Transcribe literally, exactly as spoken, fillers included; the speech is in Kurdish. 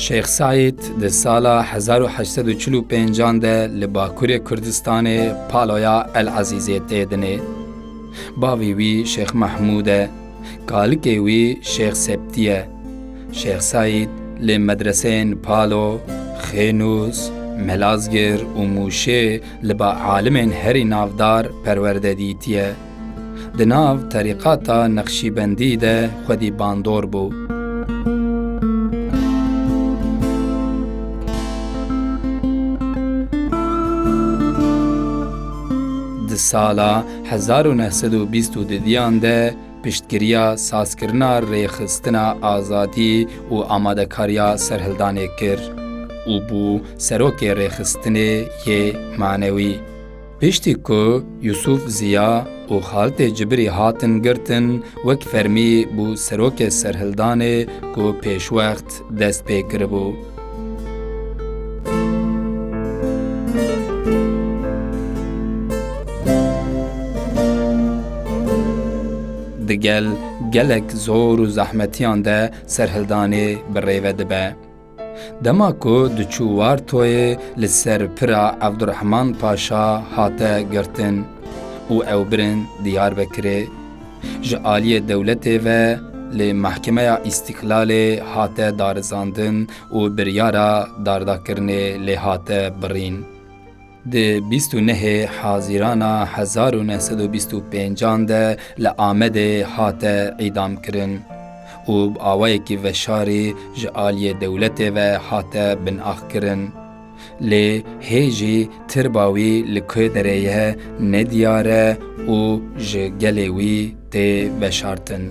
Şêx Seîd di sala hezar û heşt sed û çil û pêncan de li Bakurê Kurdistanê Paloya El Ezîzê tê dinê. Bavê wî Şêx Mehmûd e. Kalikê wî Şêx Septî ye. Şêx Seîd li medreseyên Palo, Xênûs, Melazgir û Mûşê li ba alimên herî navdar perwerde dîtiye. Di nav terîqata Neqşîbendî de xwedî bandor bû. Di sala hezar û neh sed û bîst û didiyan de piştgiriya sazkirina rêxistina azadî û amadekariya serhildanê kir û bû serokê rêxistinê yê manewî. Piştî ku Yusuf Ziya û Xalitê Cibirî hatin girtin, wek fermî bû serokê serhildanê ku pêşwext dest pê kiribû. Digel gelek zor û zehmetiyan de serhildanê bi rê ve dibe. Dema ku diçû Wartoyê, li ser pira Evdurehman Paşa hate girtin û ew birin Diyarbekirê. Ji aliyê dewletê ve li Mehkemeya Îstîqlalê hate darizandin û biryara dardakirinê lê hate birîn. Di bîst û nehê Hazîrana hezar û neh sed û bîst û pêncan de li Amedê hate îdamkirin û bi awayekî veşarî ji aliyê dewletê ve hate binaxkirin. Lê hê jî tirba wî li ku derê ye ne diyar e û ji gelê wî tê veşartin.